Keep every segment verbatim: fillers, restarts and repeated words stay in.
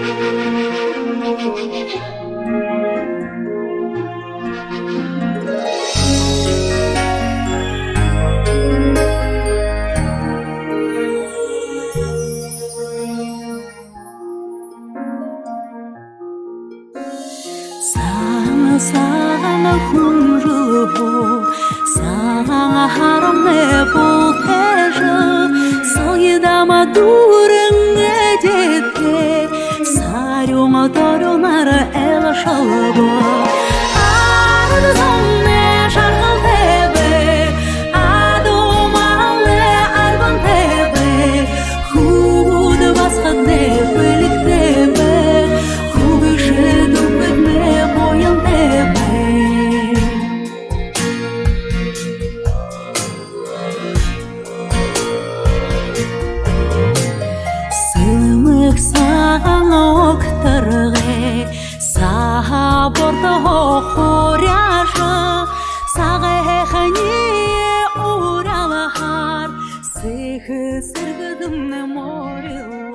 Сагаан, сагаан хүнжэлөө, сагаан һарамнай бултажа, согидама дүүрэн эдеэтэй, сарюун дорюунаар элшэлбэ. Арад зомнай жаргалтай бай, адуу малнай арбантай бай, хүбүүд басагаднай бэлигтэй бай, хүгшэд үбгэднай буянтай бай. Сэлмэг сагаан огторгой сагаан бордоһоо хуряажа, сагаан һайханиие уряалһаар сэхэ сэргэдэмнай морилоо.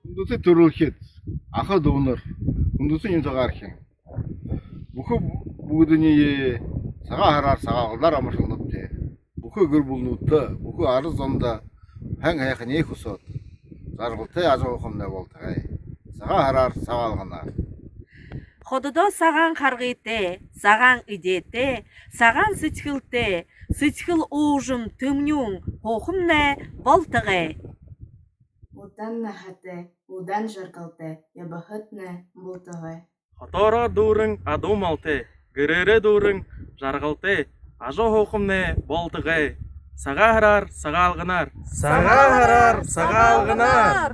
Хүндэтэ түрэлхид, аха дүүнэр, хүндэтэ нютагаархин. Бүхы бүгэдэниие Сагаан һараар, Сагаалганаар амаршалнабди. Бүхы гэр бүлэнүүдтэ, бүхы арад зондо һайн һайханиие хүсөөд, жаргалтай ажаһуухамнай болтогой. Сагаан һараар, Сагаалганаар. Хододоо сагаан харгытай, сагаан эдеэтэй, сагаан сэдьхэлтэй, сэдьхэл уужам тэмнюун һуухамнай болтогой. Удаан наһатай, удаан жаргалтай ябаһатнай болтогой. Хотоороо дүүрэн адуу малтай, гэрээрээ дүүрэн жаргалтай ажаһуухамнай болтогой. Сагаан һараар, Сагаалганаар. Сагаан һараар, Сагаалганаар.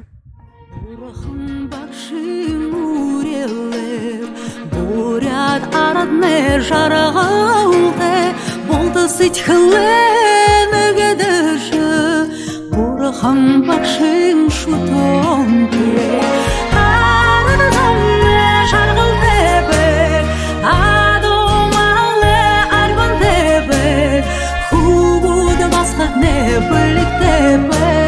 Бурхан багшын үреэлээр буряад араднай жаргалтай, булта сэдьхэлээ нэгэдэжэ, Бурхан багшын шүтөөнтэй. Арад зомнай жаргалтай бай, адуу малнай арбантай бай, хүбүүд басагаднай бэлигтэй бай,